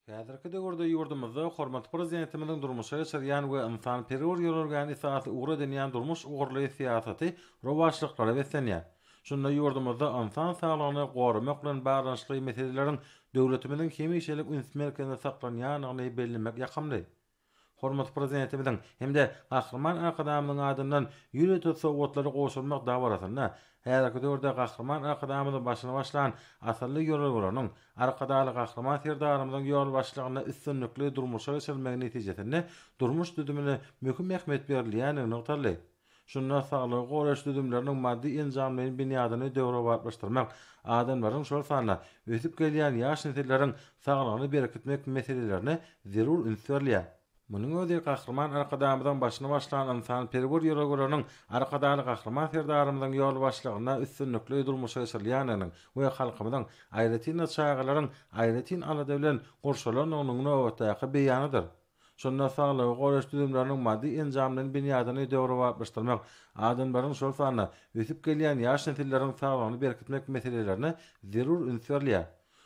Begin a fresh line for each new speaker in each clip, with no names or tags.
Häzirki döwürde ýurdumyzda hormatly Prezidentimiziň durmuşa geçirýän we ynsanperwer ýörelgäni esasy ugur edinýän durmuş ugurly syýasaty rowaçlyklara beslenýär. Şunda ýurdumyzda ynsan saglygyny goramak bilen baglanyşykly meseleleriň döwletimiziň hemişelik üns merkezinde saklanýandygyny bellemek ýakymly. Hormatly Prezidentimiziň hem-de Gahryman Arkadagymyzyň adyndan ýörite sowgatlary gowşurmak dabarasynda häzirki döwürde Gahryman Arkadagymyzyň başyny başlan asylly ýörelgeleriniň Arkadagly Gahryman Serdarymyzyň ýolbaşçylygynda üstünlikli durmuşa geçirilmegi netijesinde durmuş düzümine möhüm ähmiýet berilýändigi nygtaldy. Şunda saglygy goraýyş düzümleriniň maddy-enjamlaýyn binýadyny döwrebaplaşdyrmak, adamlaryň, şol sanda ösüp gelýän ýaş nesilleriň saglygyny berkitmek meselelerine zerur üns berilýär. Munuň özi Gahryman Arkadagymyzyň başyny başlan ynsanperwer ýörelgeleriniň Arkadagly Gahryman Serdarymyzyň ýolbaşçylygynda üstünlikli durmuşa geçirilýändiginiň we halkymyzyň, aýratyn-da, çagalaryň aýratyn alada bilen gurşalandygynyň nobatdaky beýanydyr. Şunda saglygy goraýyş düzümleriniň maddy-enjamlaýyn binýadyny döwrebaplaşdyrmak, adamlaryň, şol sanda ösüp gelýän ýaş nesilleriň saglygyny berkitmek meselelerine zerur üns berilýär.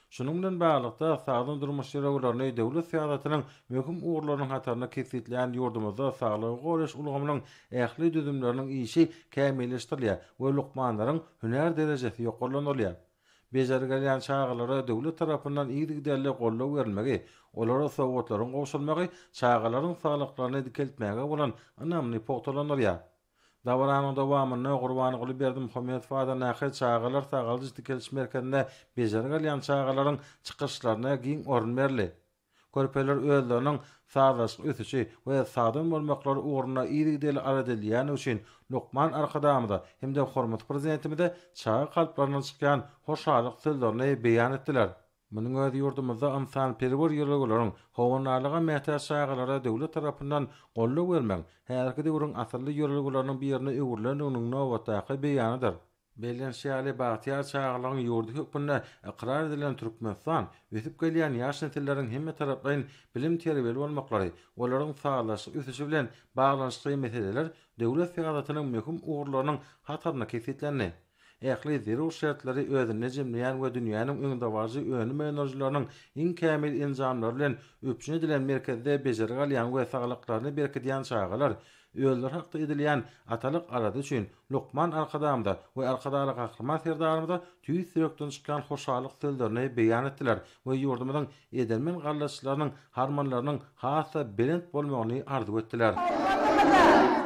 Şunuň bilen baglylykda, sagdyn durmuş ýörelgelerini döwlet syýasatynyň möhüm ugurlarynyň hatarynda kesgitlän ýurdumyzda saglygy goraýyş ulgamynyň ähli düzümleriniň işi kämilleşdirilýär we lukmanlaryň hünär derejesi ýokarlandyrylýar. Bejergi alýan çagalara döwlet tarapyndan yzygiderli goldaw berilmegi, olara sowgatlaryň gowşurylmagy çagalaryň saglyklaryny dikeltmäge bolan ynamyny pugtalandyrýar. Dabaranyň dowamynda Gurbanguly Berdimuhamedow adyndaky Çagalar sagaldyş-dikeliş merkezinde bejergi alýan çagalaryň çykyşlaryna giň orun berildi. Körpeler özleriniň sazlaşykly ösüşi we sagdyn bolmaklary ugrunda yzygiderli alada edilýändigi üçin lukman Arkadagymyza hem-de hormatly Prezidentimize çaga kalplaryndan çykýan hoşallyk sözlerini beýan etdiler. Munuň özi ýurdumyzda ynsanperwer ýörelgeleriň, howandarlyga mätäç çagalara döwlet tarapyndan goldaw bermegiň häzirki döwrüň asylly ýörelgeleriniň birine öwrülendiginiň nobatdaky beýanydyr. Bellenişi ýaly, bagtyýar çagalygyň ýurdy hökmünde ykrar edilen Türkmenistan ösüp gelýän ýaş nesilleriň hemmetaraplaýyn bilim-terbiýeli bolmaklary, olaryň sazlaşykly ösüşi bilen baglanyşykly meseleler döwlet syýasatynyň möhüm ugurlarynyň hatarynda kesgitlendi. Ähli zerur şertleri özünde jemleýän we dünýäniň öňdebaryjy önüm öndürijileriniň iň kämil enjamlary bilen üpjün edilen merkezde bejergi alýan we saglyklaryny berkidýän çagalar özleri hakda edilýän atalyk alada üçin Lukman Arkadagymyza we Arkadagly Gahryman Serdarymyza tüýs ýürekden çykýan hoşallyk sözlerini beýan etdiler we ýurdumyzyň edermen gallaçylarynyň harmanlarynyň has-da belent bolmagyny arzuw etdiler.
Watanymyza!